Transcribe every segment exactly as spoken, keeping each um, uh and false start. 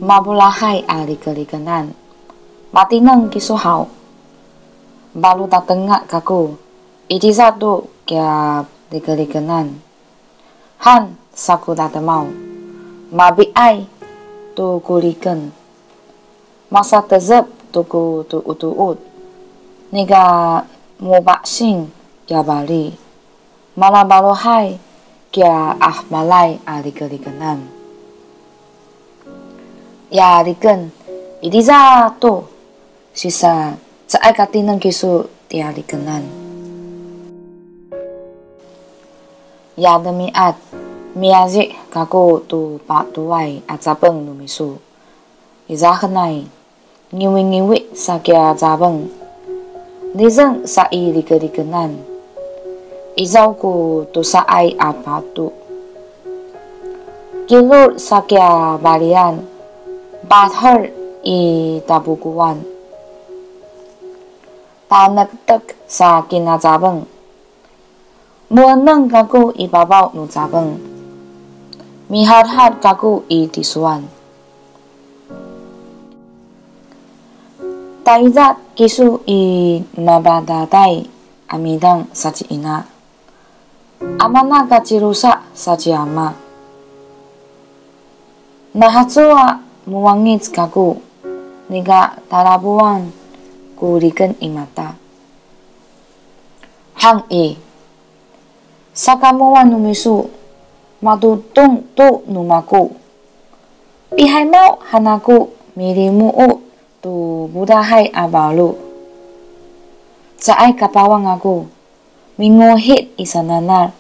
Mabulahay a likelikenan. Matineng kisu haw. Balutatenga kaku. Itiza tu kiya likelikenan. Han sa ku tatemaw. Mabi'ay tu ku liken. Masatezep tu ku tuutuud. Nika mubasing kiya bali. Malabaluhay kiya ahmalay a likelikenan. Ya liken, itiza tu, sisa, caay katineng kisu tiya likenan. Ya demiad, miyazi kaku tu patuway a cabeng nu misu. Izahenay, ngiwingiwi sa kiya cabeng. Nizeng sa i likelikenan. Izaw ku tusaay a patu. Kilul sa kiya balian. Padhel i tabukuan. Tanektek sa kinacabeng. Mueneng kaku i papaw nu cabeng. Mihadhad kaku i tisuan. Tayza kisu i mapadaday a midang sa ci ina. Amana ka ci Lusa sa ci ama. Nahacu a muwangic kaku, nika talabuan ku liken i mata. Hang i, sakamuan nu misu, matutung tu nu maku. Pihaymaw han aku milimuu tu budahay a balu. Caay kapawang aku, minguhit i sananal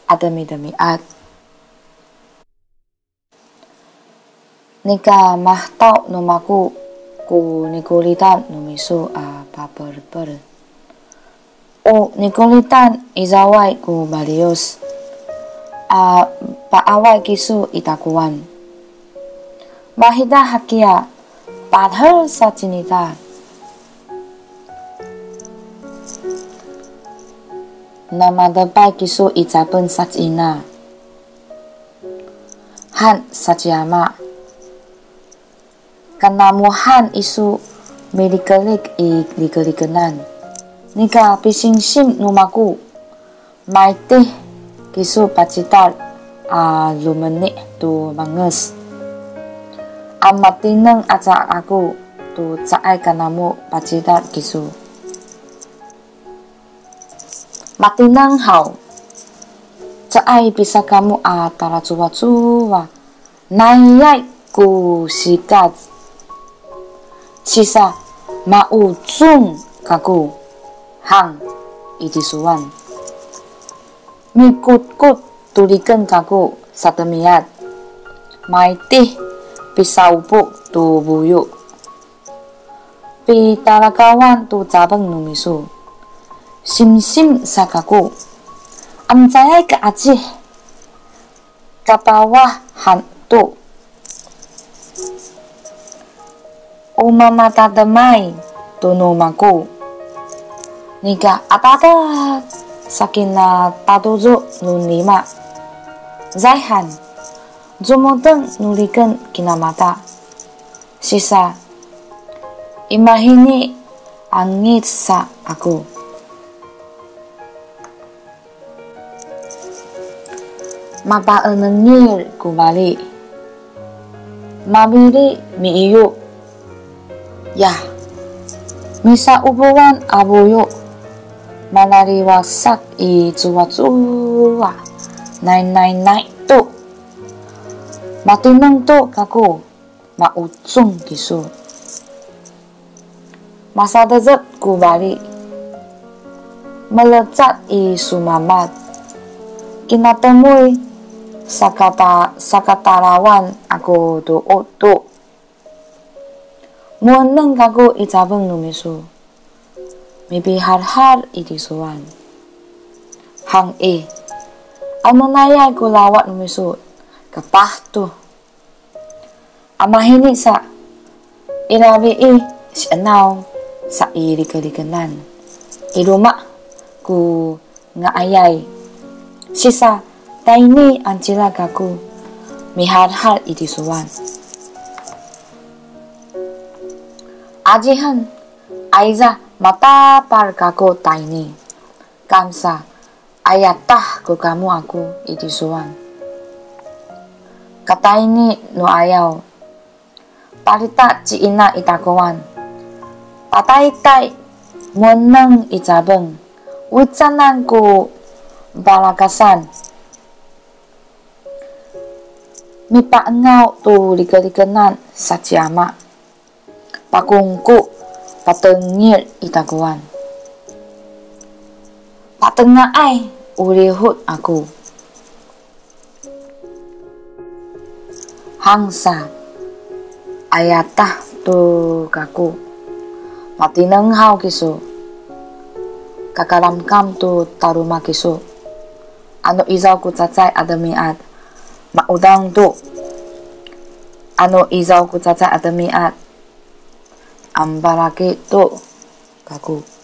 a demidemiad. Nika mahtaw nu maku ku nikulitan nu misu a papelpel. O nikulitan izaway ku baliyus a paaway kisu i takuwan. Mahida hakiya padhel sa cinita. Namadepay kisu i capen sa cina. Han sa ci ama. Kanamuhan isu milikelik i likelikenan. Nika pisimsim nu maku. Maitih kisu pacital a lumeni tu manges. A matineng aca aku tu caay kanamu pacital kisu. Matineng haw. Caay pisakamu a talacuwacuwa. Nayay ku sikac. Sisa maucung kaku. Hang i tisuwan. Mikutkut tuliken kaku satemiad. Maitih pisaupu tu buyu. Pitalakawan tu cabeng nu misu. Simsim sa kaku. Amcayay ka acih. Kapawah han tu. Umamatatemay tu nu maku. Nika apatek sakina tatucu nu nima. Zayhan, cumuteng nu liken kinamata. Sisa, imahini angic sa aku. Mapaenengil ku bali. Mabili miiyu. Ya, misaupuwan a buyu. Malaliwasak i cuwacuwa. Nay nay nay tu. Matineng tu kaku. Maucung kisu. Masadecep ku bali. Melecad i sumamad. Kinatemuy sakata, sakatalawan aku tu. Mueneng kaku i cabeng nu misu. Mipihadhad i tisuwan. Hang i. Anu nayay ku lawat nu misu. Kapah tu. Amahini sa, ilabi i sienaw sa i likelikenan. I luma ku ngaayay. Sisa, tayni ancila kaku mihadhad i tisuwan. Acihen, ayza matapal kaku tayni. Kamsa, ayatah ku kamu aku i tisowan. Katayni nu ayaw, palita ci ina i takuwan. Pataytay, mueneng i cabeng, wicanan ku palakasan. Mipaengaw tu likelikenan sa ci ama. Pakungku, patengil i takuwan. Patengaay, u lihut aku. Hangsa, ayatah tu kaku. Matineng haw kisu. Kakalamkam tu taluma kisu. Anu izaw ku cacay a demiad, maudang tu. Anu izaw ku cacay a demiad, ambalaki tu kaku.